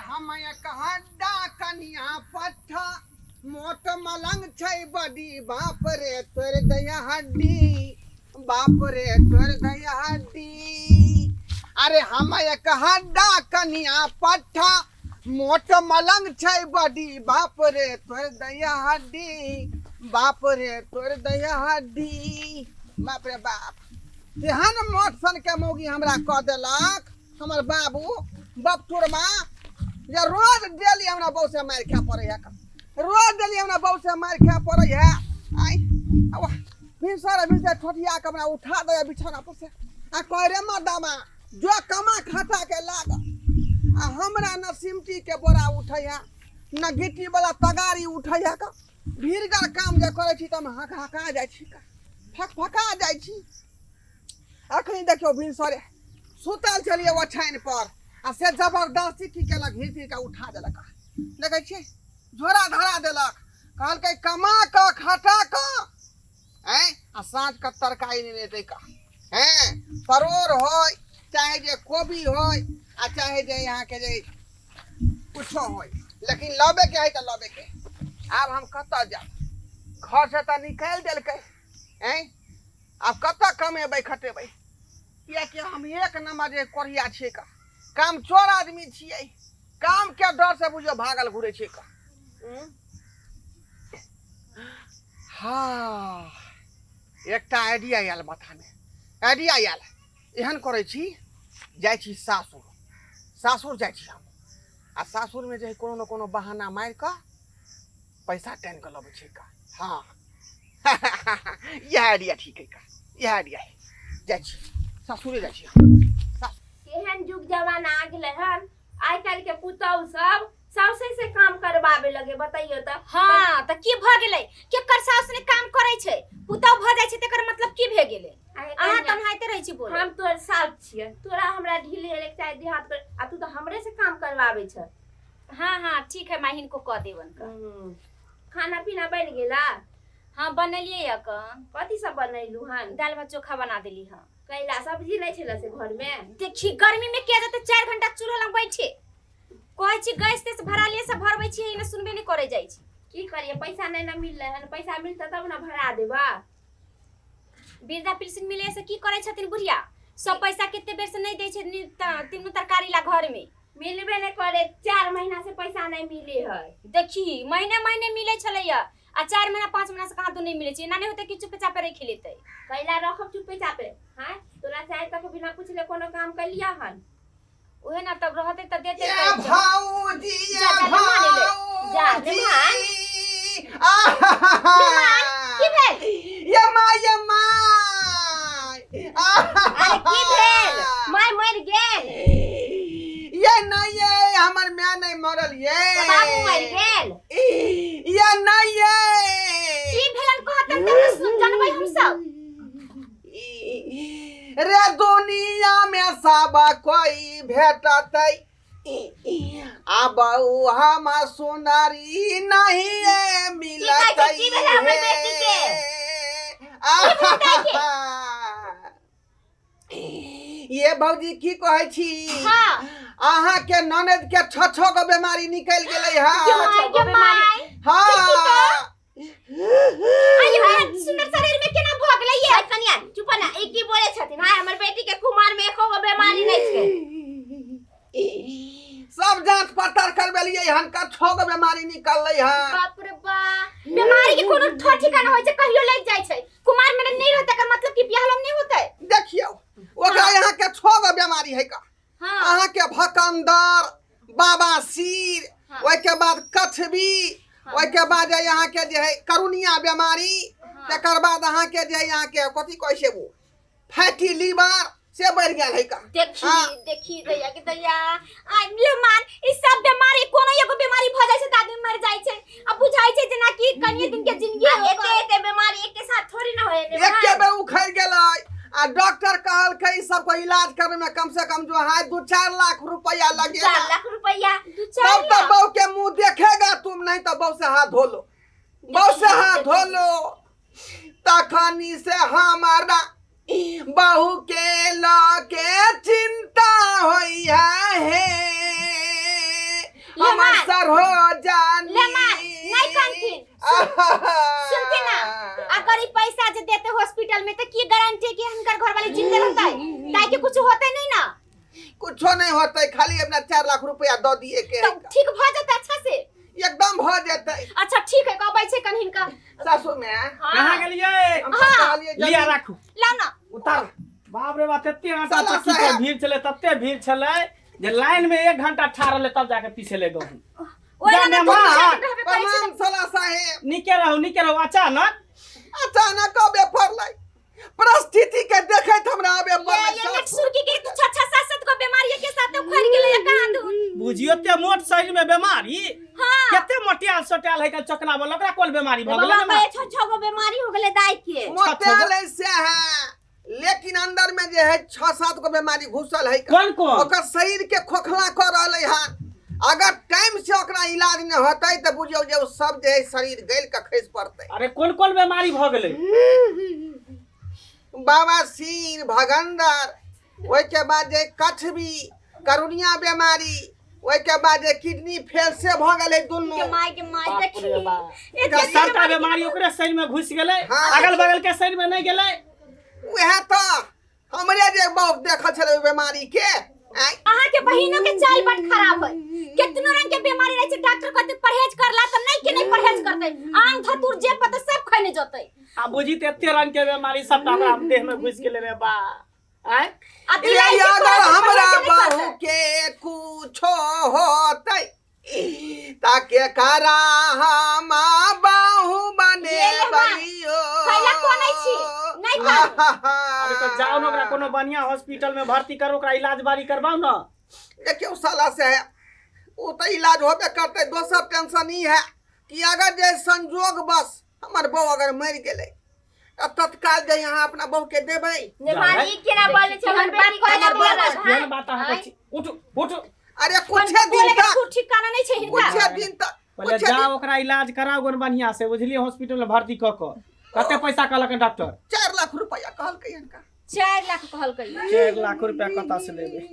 हम एक हड्डा कनिया पट्ठा मोट मलंग छै बड़ी बाप रे तोर दया हड्डी बाप रे तोर दया हड्डी। अरे हम एक हड्डा कनिया पट्ठा मोट मलंग छै बड़ी बाप रे तोर दया हड्डी बाप रे तोर दया हड्डी। बाप रे बाप, तेहन मोट सन के मौगी हमरा कऽ देलक हमर बाबू बपटुरमा जे रोज डेली हमरा बहू से मारि खाय पड़ै है, रोज डेली हमरा बहू से मारि खाय पड़ै है। आइ भिनसर भिनसर ठोठिया के हमरा उठा दै बिछौना पर से आ कहै रे मर्दामा जो कमा खटा के लाग। आ हमरा न सिमटी के बोरा उठै है न गिट्टी वाला तगारी उठै है। का भीड़गर काम जे करै छी तऽ हम हक हका जाइ छी, फक फका जाइ छी। अखनी देखियौ भिनसरे सुतल छलियै ओछाइन पर आ से जबरदस्ती की केलक, घीच घीच कऽ उठा देलक। देखै छियै झोरा धरा देलक, कहलकै कमा कऽ खटा कऽ आँय आ साँझ कऽ तरकारी नेने एतै कऽ, हैं परोड़ होय चाहे जे कोबी होय आ चाहे जे यहाँके जे कुछो होय, लेकिन लबेके है तऽ लबेके। आब हम कतऽ जायब, घरसँ तऽ निकालि देलकै। आँय आब कतऽ कमेबै खटेबै, किएकि हम एक नंबर जे कोढ़िया छियै का, काम चोर आदमी छियै, काम के डर से बुझियौ भागल घुरै छियै का। हाँ एकटा आइडिया आयल माथामे, आइडिया आयल। एहन करै छी, जाइ छी सासुर, सासुर जाइ छी हम आ सासुरमे जे है कोनो ने कोनो बहाना मारि कऽ पैसा टानि कऽ लबै छै का। हाँ इएह आइडिया ठीक है का, इएह आइडिया है। जाइ छी सासुरे जाइ छी हम। केहन युग जमाना आ गेलै हन, आइ काल्हि के पुतहु सब साउसे से काम करबाबे लगे, बतैयो तऽ। हाँ तऽ की भऽ गेलै, केकर साउस ने काम करै छै, पुतहु भऽ जाइ छै तेकर मतलब की भए गेलै? अहाँ तऽ ओनाहिते रहै छी बोल। हम तोहर साउस छियै, तोरा हमरा ढील हेले के चाही देहात कर, आ तू तऽ हमरे से काम करबाबै छ। हाँ हाँ ठीक है, माहिन को कह देवन का। खाना पीना बन गेला? हाँ बनेलियै या कन। कथी सब बनैलू हन? दालि भात चोखा बना देली हँ। कैला सब्जी नहीं छला से घर में? देखी गर्मी में के जेतै 4 घंटा चूल्हा लग बैठे, कहै छी गैस तेस भरा लिए से भरबै छी, एने सुनबे नहीं करै जाइ छी। की करिए, पैसा नहीं ना मिललै हन, पैसा मिलतै तब ना भरा देबा। वृद्धा पेंशन मिले से की करै छथिन बुढ़िया, सब पैसा कते बेर से नहीं दै छै तीनू तरकारी ला घर में। मिलबे नहीं करे, 4 महीना से पैसा नहीं मिले है। देखी महीने महीने मिले छलैया आ 4 महीना 5 महीना से कहाँ तो नहीं मिले छै, एना नहीं होते कि चुपे चापे रखि लेतै। कैला रखब चुपे चापे? हाँ तोरा चाहे तक बिना पूछले कोनो काम कर लिया हन। उहे ना तब रहते त देते ये पैसा। भौजी, ये जा, जा, मेहमान एलै। जा, भौजी। मेहमान। आहा। की भेल? ये माय, ये my. अरे की भेल? माय मर गेल? ये नहीं, ये हमर माय नहीं मरल, ये तो बाबू मर गेल? ये नहीं, ये की भेलन कहतन त सुन जानबै हम सब। रे दुनिया में सब कोई भेटतै, अब हम सुनरी नहीं मिलतै। की भेलै हमर बेटी के? ये भौजी की कहै छी? हाँ। अहाँ के ननद के 6 गो बीमारी निकलि गेलै हँ। माय गे माय। हाँ। आई बहन सुंदर शरीर में केना भऽ गेलै ये? ए कनिया चुप ना, ई की बोले छथिन? हाय हमर बेटी के कुमार में एको गो बीमारी नहीं छै। सब जांच पड़ताल करबेलियै हन, का 6 गो बीमारी निकललै हन। बाप रे बा, बीमारी के कोनो ठोर ठिकाना होय छै, कहियो लग जाय छै। कुमार में नहीं रहतै एकर मतलब कि बियाह नहीं होतै। देखियौ ओकरा यहाँ के 6 गो बीमारी है का। हाँ। अहाँ के भकंदर, बाबासीर, हाँ। ओहि के बाद कछबी, हाँ। ओहि के बाद यहाँ के जे है करुणिया बीमारी, हाँ। तकर बाद अहाँ के जे यहाँ के कथी कहै छै वो फैटी लीवर से बढ़ि गेल है का। देखी हाँ। देखी दैया के दैया, आ ले मान ई सब बीमारी कोनो एगो बीमारी भ जाय छै त आदमी मर जाय छै। आ बुझाय छै जेना कि कनिए दिन के जिंदगी आ है एते ओकर। एते बीमारी एके साथ थोड़ी ना होय रे एके भाई। बेर उखड़ गेलै आ डॉक्टर कहलकै ई सबको इलाज करे में कम से कम जो है 2-4 लाख रुपया लगेगा। 4 लाख रुपया? 2-4 तब तो लाख? बहू के मुंह देखेगा तुम, नहीं तो बहू से हाथ धो लो, बहू से हाथ धो लो। तखनी से हमारा बहू के लके चिंता होई है। हमर सर हो जानी। ले मार, नहीं कनथिन। सुनथिन ना, अगर ई पैसा जे देते हॉस्पिटल में तो की गारंटी है कि हुनकर घर वाली जिंदा रहतै? ताई के कुछ होते नहीं ना? कुछो नहीं होते, खाली अपना 4 लाख रुपया दऽ दिए के तो ठीक भ जेतै अच्छा से? एकदम भ जेतै। अच्छा ठीक है, कहबै छै कन हिनका सासु में। कहाँ गेलियै? हम तऽ कहलियै लिया राखू। लाउ ना। उतार। बाप रे बाप, तते आटा साला चक्की पर साहब। भीड़ छलै, तते भीड़ छलै जे लाइन में 1 घंटा ठाढ़ रहलै तब जाके पीछे गहूम। ओहि जा लए मेहमान। तऽ रहबे करै छै। प्रणाम साला साहेब। नीके रहू, नीके रहू। अचानक अचानक अबे पड़लै, परिस्थिति के देखैत हमरा आबे ये पड़लै। ये सासु। नेट सुर्खी के तू छह छह सात सात गो बीमारी के साथ उखड़ गेलै या कहाँ दूर। बुझियो ते मोट शरीर में बीमारी। हाँ। कते मोटियाल सोटियाल है चकना वाला, ओकरा कोन बीमारी भऽ गेलै? बाबा के छह छह गो बीमारी हो गेलै दाई के। मोटायल ऐसे है लेकिन अंदर में जे है 6-7 गो बीमारी घुसल है। कोन कोन? ओकर शरीर के खोखला कर रहलै हन। अगर टाइम से ओकरा इलाज नहीं होतै तऽ बुझियौ जे ओ सब जे है शरीर गलि के खसि पड़तै। अरे कोन कोन बीमारी भऽ गेलै? बाबा सीर भगंदर, ओहिके बाद जे कछबी करुणिया बीमारी, ओहिके बाद जे किडनी फेल से भऽ गेलै दुनू। के माय के माय, बाप देखी रे बाप। एते सबटा बीमारी ओकरे शरीर में घुसि गेलै? हाँ। अगल बगल के शरीर में नहीं गेलै? उएह तऽ हमरे जे बहुत देखल छलै ओहि बीमारी के। आँय? अहाँ के बहिनो के चाल बड खराब है, केतनो रंग के बीमारी रहे छै, डॉक्टर कहते परहेज करला त नहीं के नहीं परहेज करते, आम धतूर जे पते सब खैने जतै। आ बुझी ते एते रंग के बीमारी सबटा ओकरा देह में घुसि गेलै रे बा। आँय? आ रे दिलाई छै अगर परहेज हमरा नहीं करतै। बहू के कुछो होतै ताके करा हम बहू बने ये ले माँ, खैला कोनै छी, नहीं खाउ। अरे तो जाओ ना, ओकरा कोनो बढ़िया हॉस्पिटल में भर्ती करो, ओकरा इलाज बारी करवाओ ना। देखियौ साला से है ओ तऽ इलाज होबे करतै। दोसर टेंशन ई है कि अगर जे संजोग बस हमर बहू अगर मरि गेलै तऽ तत्काल जे यहाँ अपना बहू के देबै। नेपाल ई केना बोलै छै? हमर बात बेटी करै केना छै, बोलत? केहन बात अहाँ कहै छी? उठ उठ। अरे कुछे दिन बोले के तक ठूर ठिकाना नहीं छै हिनका। कुछे दिन तक पहिले कुछे दिन जाओ ओकरा इलाज कराओ गन बढ़िया से, बुझलिए? हॉस्पिटल में भर्ती कऽ कऽ। कते पैसा कहलक डॉक्टर? 4 लाख रुपया कहलकै हिनका। 4 लाख कहलकै। 4 लाख रुपया कतऽ से लेबै?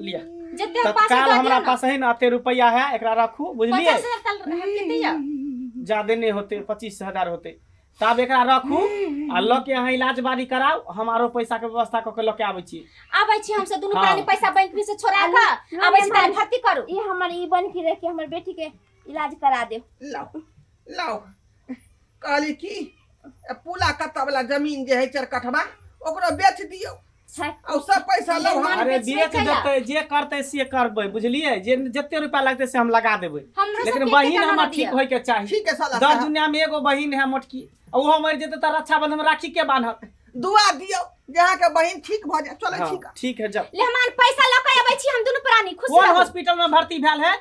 लिया। जते पास तत्काल दऽ हमरा दियौ ना। पास है ना अते रुपया है, एकरा रखू, बुझलिए? 50,000 तक कते या? ज्यादे नहीं होते, 25,000 होते। तब एकरा रखू आ लऽ के अहाँ इलाज बारी कराउ, हम आरो पैसा के व्यवस्था कऽ के लऽ के आबै छी। आबै छी हमसब दुनू हाँ। प्राणी पैसा बैंक में से छोड़ा के आबै छी, ताले भर्ती करू। ई हमर ई बन के रह के हमर बेटी के इलाज करा देब। लाओ लाओ, कहली की पुला कत्ता वाला जमीन जे है चरकठवा ओकरो बेच दियौ छै। आ सब पैसा लौ हम। अरे बेचबै बेच कैला? देतै, जे करतै से करबै, बुझलिए? जे जते रुपया लगतै से हम लगा देबै, हमरो लेकिन सबके बहिन एकेटा हमर ननद ठीक यऽ। होय के चाही। ठीक है साला दस साहब। दुनिया में एगो बहिन है मोटकी, आ ओहो मरि जेतै तऽ रक्षाबंधन में राखी के बान्हत? दुआ दियौ जे अहाँके बहिन ठीक भऽ जाय। चलै हाँ, ठीक है। ठीक है, जाओ। लेहमान पैसा लऽ के आबै छी हम दुनू प्राणी, खुश कोन रहू। हॉस्पिटल में भर्ती भेल है?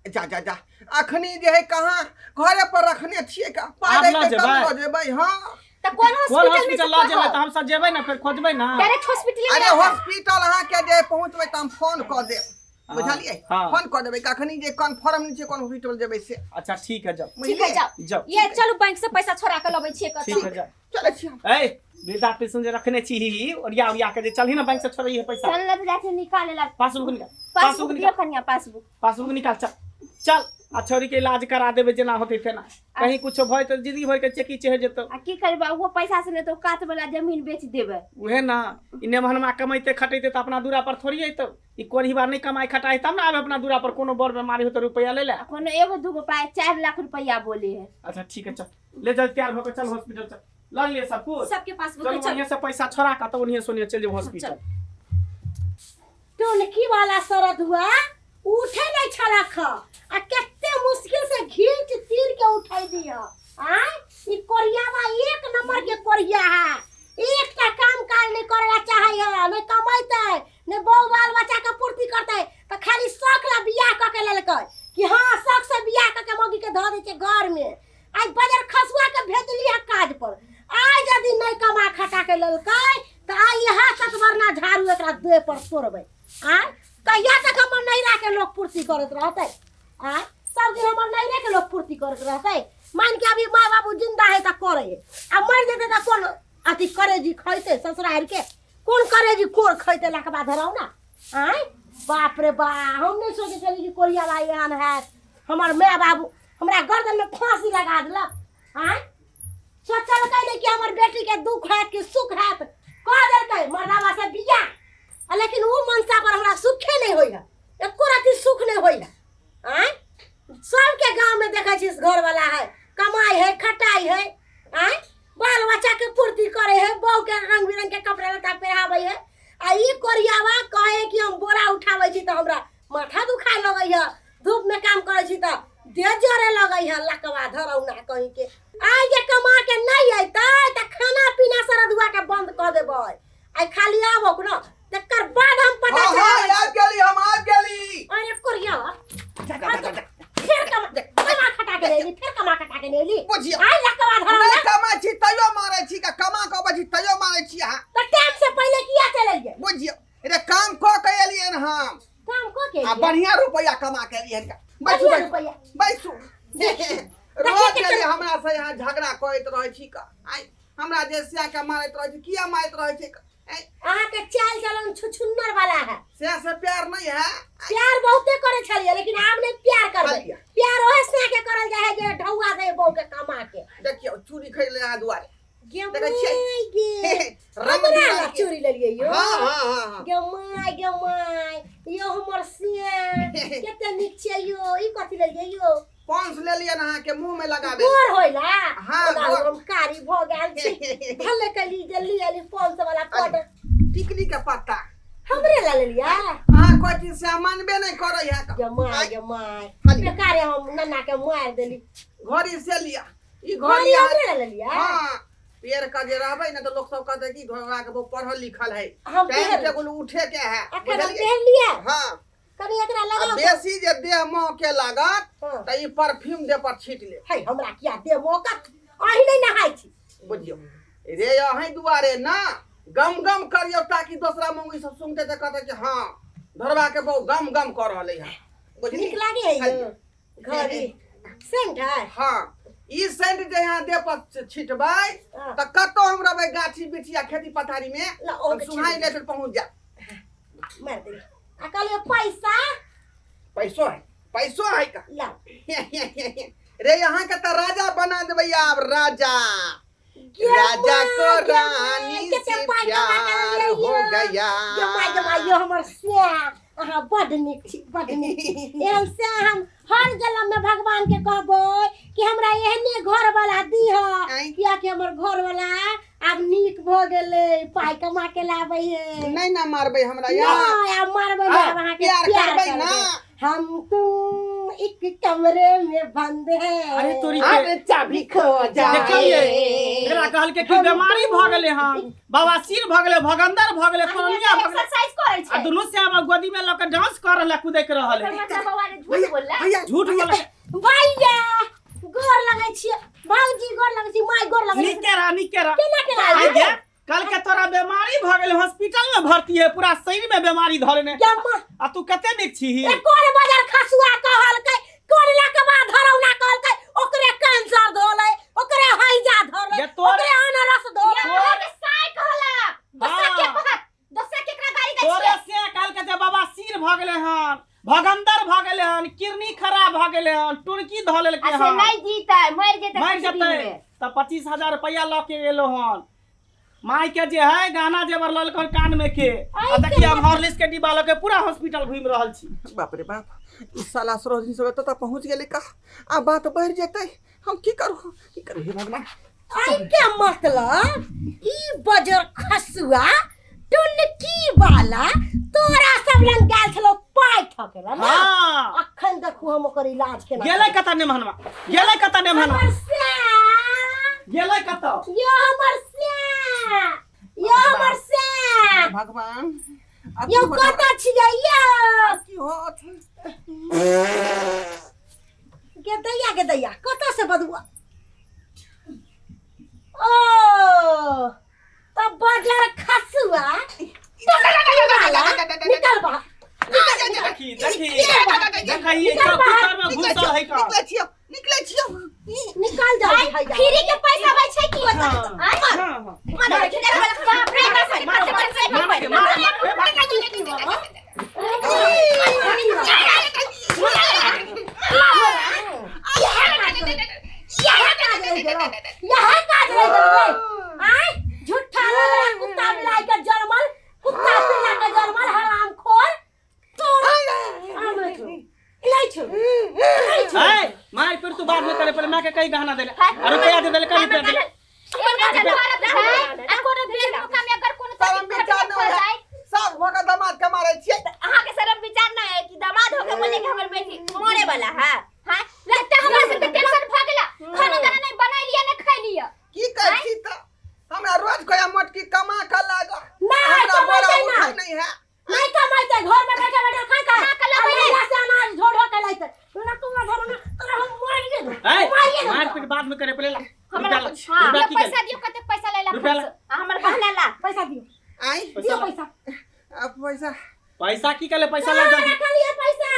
जा जा जा, अखनी जे है कहाँ घरे पर रखने छियै का पाइ आब लऽ रहतै तब जेबै? लऽ जेबै। हाँ। तऽ कोन कोन हॉस्पिटल में हॉस्पिटल लऽ जेबै? तऽ हमसब जेबै ने, फेर खोजबै ने। डायरेक्ट हॉस्पिटल में। अरे हॉस्पिटल अहाँके जे पहुँचबै तऽ हम फोन कऽ देब, बुझलियै? हाँ। फोन कऽ देबै, कखनी जे कन्फर्म नहि छै कोन हॉस्पिटल जेबै से। अच्छा ठीक है, जाओ। ठीक है, बुझलियै? जाओ। जाओ। ये चलू, बैंक से पैसा छोड़ा के लबै छियै कतऽ। ठीक है, जाओ। चलै छी हम। ए वृद्धा पेंशन जे रखने छी ओरिया ओरिया के, जे चलही ना बैंक से छोड़ही है पैसा। चल ना तऽ जाइ छै निकाले ला। पासबुक निकाल, पासबुक पासबुक दियौ निकाल। कनिया, पासबुक। पासबुक निकाल, चल चल, आ छौरी के इलाज करा देबै जेना होतै तेना। कहीं कुछो भऽ जेतै जिंदगी भर के चेकी चढ़ि जेतौ। आ की करबै, ओहो पैसा से नहि तऽ ओ कात वाला जमीन बेच देबै। उहे ना, ई नेमहनमा कमैते खटैते तऽ अपना दूरा पर थोड़ी अयतौ। ई कोढ़ी बार नहीं कमाई खटाई तब ना आबे अपना दूरा पर कोनो बड़ बीमारी हो तऽ रुपया ले ले। आ कोनो एगो दूगो पाइ 4 लाख रुपया बोले है। अच्छा ठीक है, चल ले चल, तैयार भऽ के चल हॉस्पिटल चल, लऽ लिए सब कुछ। सबके पासबुक चल है, चल। ओनिये से पैसा छोड़ा के तऽ ओनिये से ओनिये चलि जेबै हॉस्पिटल। टोनकी वाला सरधुआ उठे नहीं छलक ह आ कते मुश्किल से घींच तीर के उठै दिय। आय ई कोरियावा एक नंबर के कोरिया है, एकटा काम काज नहीं करे ला चाहे है, नहीं कमैते नहीं बहू बाल बच्चा के पूर्ति करते, तो खाली शौक ला बियाह क के लेलकै कि हाँ शौक से बियाह क के मौगी के धऽ दै छै घर में। आइ बजर खसुआ के भेजली है काज पर, आइ यदि नहीं कमा खटा के लेलकै तऽ आइ इएह सतवरना झाड़ू एकरा देह पर तोड़बै। आय कहिया तक हमर नैरा के लोग पूर्ति करैत रहतै? आय सब दिन हमर नैरे के लोग पूर्ति करैत रहतै? मान के अभी माँ बाबू जिंदा है तऽ करे, आ मरि जेतै तऽ कोन अथी करेजी खैतै? ससुरारि के कोन करेजी कोर खैतै? लकबा धराउ ना। आय बाप रे बा, हम नहीं सोचे छली कि कोरिया भाई एहन हैत। हमर माय बाबू हमरा गर्दन में फांसी लगा देलक। आँय, सोचलकै नहि कि हमर बेटी के दुख हैत कि सुख हैत। कह देलकै मर्दाबा से बियाह, आ लेकिन ओ मनसा पर हमरा सुखे नहीं होइ है, एको रति सुख नहीं होइ है। आँय, सबके गांव में देखै छी घर वाला है, कमाई है, खटाई है, आँय, बाल बच्चा के पूर्ति करे है, बहू के रंग बिरंग के कपड़ा लत्ता पहिराबै है। आ ई कोरियावा कहे कि हम बोरा उठाबै छी तऽ हमरा माथा दुखाए लगै है, धूप में काम करै छी तऽ देह जरे लगै है। लकवा धरौना कहीं के। आइ जे कमा के नहीं अयतै तऽ खाना पीना सरदुआ के बंद कऽ देबै। आइ खाली आबो न, तकर बाद हम पता हाँ, हाँ, चलाबै। आबि गेली, हम आबि गेली। अरे कोरियावा, फेर कमा कमा खटा के एली, फेर कमा खटा के एली। बुझियौ। आइ लकवा धरौना। नहि कमाइ छी तैयो मारै छी, का कमा कऽ अबै छी तैयो मारै छी अहाँ। तऽ टाइम से पहिले किया चलि एलियै? बुझियौ रे, काम कऽ के एलियै हन हम। काम कऽ के आ एलियै? बढ़िया रुपैआ कमा के एलियै हन। बैसू। बढ़िया बैसू। रुपैआ। बैसू। रोज के एलियै, हमरा से यहाँ झगड़ा करैत रहै छी का। आइ हमरा जे सिया के मारैत रहै छी, किया मारैत रहै छी? आइ अहाँ के चाल चलन छुछुन्नर वाला है। से से प्यार नहीं है? प्यार बहुते करे छलियै, लेकिन आब नहीं प्यार करबै। खालिया। प्यार ओहे से के करल जाय है जे ढौआ दे बहू के कमा के। देखियौ, चूड़ी खरीद ले अहाँ दुआरे। गे देखै छियै? माय गे, रंग हमरा ला बिरंग के। चूड़ी लेलियै यो? हाँ हाँ हाँ हाँ। गे my, गे my, यो हमर सिया कते नीक छै यो। ई कथी लेलियै यो? पॉन्स लेलियै अहाँ के मुंह में लगाबे। गोर होइला? हाँ, ओना गोर। हम कारी भऽ गेल छी। भले कली जल्दी एली पॉन्स वाला पाउडर। टिकली के पत्ता। हमरे ला लेलियै? अहाँ कोई चीज से मानबे नहीं करे है। गे my, गे my, खाली। बेकारे हम नन्ना के मारि देली। घड़ी से लिया, ई घड़ी घड़ी हमरे ला लेलियै? हाँ, पेड़ का जे रहबै ने तऽ लोक सब कहतै कि घोड़ा के वो पढ़ल लिखल है। हम टाइम पढ़ल- टेबुल उठे के है। अखन हम बुझलियै? पहन लियै। हाँ। कनी एकरा आ लगाउ। बेसी जे देह महके लागत हाँ। तऽ ई परफ्यूम देह पर छीट ले। है, हमरा किया दे मौका, अही नहीं नहाय छी। बुझियौ रे, अहीं दुआरे ना गम गम करियौ ताकि दोसरा मौगी सब सुनते तऽ कहते कि हाँ, धरबा के बहु गम गम कऽ रहलै है। बुझली? नीक लागे है यो घड़ी, सेंट है। हाँ, ई सेंट जे यहाँ देह पर छिटबै हाँ। तऽ कतौ हम रहबै गाछी बिछी या खेती पथारी में, ला, ओ हम के सुहाइ छिट। लेटर पहुँच जा। मार देली। आ कहलियै पैसा? पैसो है, पैसो है का। ला। रे, यहाँ के तऽ राजा बना देबै आब, राजा। गे राजा को माय, गे रानी माय, कते से पाइ कमा के प्यार अनलियै हो यो। गया। गे my, गे my, यो हमर श्या, अहाँ बड नीक छी, बड नीक छी। एहन से हम हर जन्म में भगवान के कहबै कि हमरा एहने घर वाला दीह। आँय। कियाकि हमर घर वाला आब नीक भऽ गेलै, पाइ कमा के लाबै है। नहीं ना मारबै हमरा यार? नहीं, आब मारबै नहि, आब अहाँके प्यार प्यार करबै ना? करबै। हम तुम एक कमरे में बंद है। अरे तोरी के अरे चाबी खो जाए। देखलियै, एकरा कहलकै कि बीमारी भऽ गेलै हन, बवासीर भऽ गेलै, भगंदर भऽ गेलै, कोरोनिया भऽ गेलै। एक्सरसाइज करै आ छै। दुनू श्यामा गोदी में लऽ के डांस कर रहल है, कुदैक रहल है। एकर मतलब बौआ ने झूठ बोलला। भैया। झूठ बोले। भैया गोर लगै छियै, भौजी गोर लगै छी, माय गोर लगै छी। नीके रह, नीके रह। केना केना आइ आबि गे, कल के तोरा बीमारी भऽ गेलै, हॉस्पिटल में भर्ती है, पूरा शरीर में बीमारी धरने। गे माँ। आ तू कते नीक छीही। ए कोन बजर खसुआ कहलकै, कोन लकवा धरौना कहलकै, ओकरे कैंसर धोलै, ओकरे हैजा धोलै, गे तोर- ओकरे अनरस धोलै। अहाँके साय कहलक, दोसरा के हाँ। कहत? दोसरा केकरा गाली दै तोरे छियै? से कल के जे बवासीर भऽ गेलै हन, भगंदर भऽ गेलै हन, किडनी खराब भऽ गेलै हन, टुनकी धऽ लेलकै आ से हन। नहीं जीतै, मरि जेतै मरि कुछ दिन जेतै में। तऽ 25,000 रुपैआ लऽ के एलो हन। माय के जे है गहना जेवर ललकन कान में के, आ देखिए हम हॉर्लिक्स के डिब्बा लऽ के पूरा हॉस्पिटल घूमि रहल छी। बाप रे बाप, ई साला सरोजनी सब एतऽ तक पहुँच गेलै का? आ बात बढ़ि जेतै। हम की करू, की करू, हे भगवान! एहि के मतलब ई बजर खसुआ टुनकी वाला तोरा सब लंग गेल छलो पाइ ठकेला ना? हाँ। अखन देखू हम ओकर इलाज केना गेलै कतऽ नेमहनवा? गेलै कतऽ नेमहनवा? हमर श्याम। गेलै कतऽ? यो हमर श्याम, यो हमर श्याम। भगवान, अब यो की होत? कतऽ छियै यो? अब की होत? गे दैया, गे दैया, कतऽ से बदुआ? ओ तब बजर खसुआ वाला निकल बाहर। देखी देखी देखी, चौकी में घुसल है का? निकलै छियौ, निकलै छियौ। निकल जाओ आइ फ्री के पैसा बै छै की? हाँ, आइ हाँ, हाँ। मार मार, बाप रे, एकरा संगे मार, कते मार, पैसा मार, बै? मार, मार। नहीं छोड़ नहीं छोड़ ए मार फिर तू बाद में करे पहले मां के कई गहना देले और रुपया दे देले कई रुपया देले हमर गहना धरब आ कोनो बेर मौका में अगर कोनो शरम तकलीफ विचार घटना नहि भऽ जाय सब भऽ के दामाद के मारै छियै अहाँके शरम विचार ना है कि दामाद होके बोले कि हमर बेटी मरे वाला है। हां लगता हमरा सबके टेंशन भऽ गेला, खाना दाना नहीं बनाइ लिया नहीं खाइ लिया। की कहै छी तऽ हमरा रोज कोया मोटकी कमा के लाग नहीं, हमरा बोरा कमाइते उठै नहीं। नहीं है। नहीं कमाइते, घर में बैठे बैठे खाइ खाइ कहाँ के लबै? अल्लाह से अनाज ढो ढो के लाइते ना तुम धरो ना तोरा हम मारिए दे ए मारिए दे मार पीट बाद में करे पहले ला हमरा रुपया ला हाँ, रुपया दियो की करे पैसा दियो, कतेक पैसा लेला रुपया ला। खर्च? आ हमर गहना ला। पैसा दियो। आई दियो पैसा। अब पैसा पैसा की करे पैसा ला कहाँ जल्दी। रखलिए पैसा?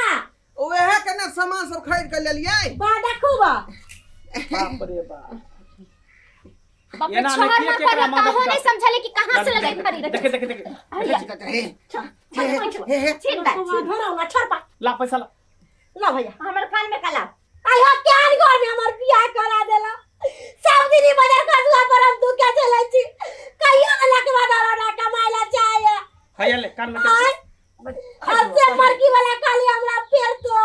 ओहे के ने सामान सब खरीद के लेलियै। बा देखू बा। बाप रे बाप। बाप रे, एना में छोहर के मार केकरा पर मदद ताहो नहीं करतै? समझले कि कहाँ से लगे खरीद। देखे देखे देखे। हे हे हे ठीक बा। धरो ना छोड़ पा। ला पैसा ला। ला भैया। हमर कान में काला। आई हो केहन घर में हमर बियाह करा देला। सब दिन ई बजार खसुआ पर हम दुखे चलै छी, कहियो न लकवा धरो ना कमाय ला चाहे। हैया ले कान में के। आय अब से मरकी वाला खाली हमरा फेर तो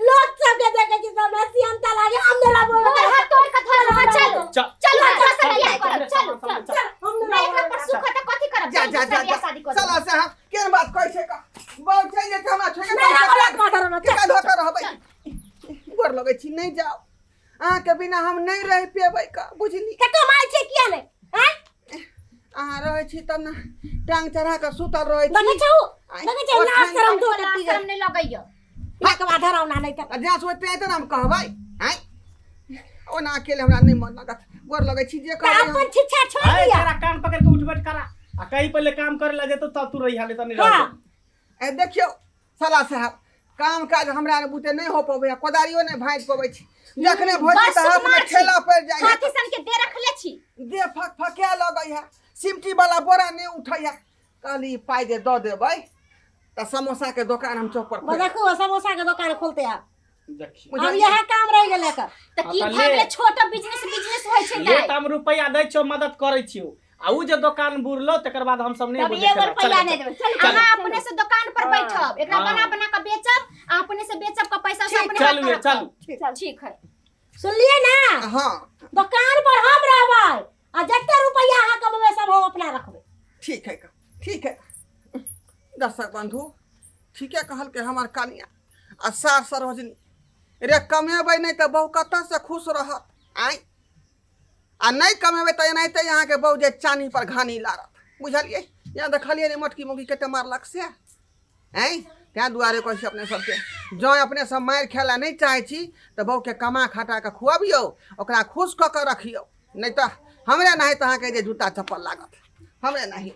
लोग सबके देखे छी सब सियंता लागे हम नहीं रहबो। तोहर हाथ तोड़ के धर रहा, चलो चल। चलो चल, दोसर चल, बियाह चल, करब, चल, चलो चल, चल। चल। हम नहीं नहीं एकरा रहबो। पर सुख त कथी करब? जा चल जा दोसर जा बियाह जा शादी कर। चला साहब केहन बात कहै छै का बहु छै जे हमरा छोड़ि के नहीं रहबो लकवा धरो ना। केकरा धऽ के रहबै? गोर लगै छी, नहीं जाओ, अहाँके बिना हम नहीं रहि पेबै का बुझली। त कमाइ छै किया नहि? आँय अहाँ रहै छी तब ने टांग चढ़ा कऽ सुतल रहै देखै छी। छौ, आँय, देखै छौ लाज शरम दो लाज शरम नहीं लगैया। लकवा धरो ना नहीं त आ जहाँ सोचते हेतै ने हम कहबै। आँय ओना अकेले हमरा नहीं मन लागत, गोर लगै छी जे त कहबै हम। अपन शिक्षा छोड़ ए दिया। तेरा कान पकड़ के उठ बैठ करा आ कहीं पहले काम करे ला जेतो तब तू रही हाले त नहीं हाँ। रह। ए देखियौ साला साहब, काम काज हमरा बुते नहीं हो पबै, कोदारियो नहीं भाँजि पबै छी। जखने भोज बस तऽ हाथ में सुकुमार छी। ठेला पड़ि जाइ है, हाथी सन के दे रखले छी। देह फक फके लगै है, सिमटी वाला बोरा नहीं उठै है। कहली पाइ जे दऽ देबै तऽ समोसा के दोकान हम चौक पर खोलि देखू समोसा के दोकान खोलते आप। देखिए अब यह काम रह गेलै एकर। त की हाँ, त भऽ गेलै? ले। छोटा बिजनेस बिजनेस होइ छै ले दाइ। त हम रुपया दै छियौ, मदद करै छियौ आ उ जे दोकान बुरलो तकर बाद हम सब नहीं तब बुझे एगो रुपया नहीं देबै। चल अहाँ अपने से दुकान पर बैठब, एकरा हाँ। बना बना के बेचब आ अपने से बेचब के पैसा से अपने हाथ चलू में ये, चलू। रखब। ठीक है। सुनलिए ना? हाँ। दुकान पर हम रहबै आ जते रुपया अहाँ कमेबै सब हम अपना रखबै। ठीक है का, ठीक है। दर्शक बंधु ठीके कहलकै हमर कनिया आ सार सरोजनी रे, कमेबै नहीं तऽ बहु कतऽ से खुश रहत? आँय आ नहीं कमेबै तऽ एनाहिते अहाँके बहु जे चानी पर घानी लारत, बुझलियै? यहाँ देखलियै ने मोटकी मोगी कते मारलक से। आँय तैँ दुआरे कहै छी अपने सबके, जँ अपने सब मारि खाय लए नहि चाहै छी तऽ बहुके कमा खटा कऽ खुअबियौ, ओकरा खुश कऽ कऽ रखियौ, नहि तऽ हमरे नहि तऽ अहाँके जे जूता चप्पल लागत हमरे नहीं।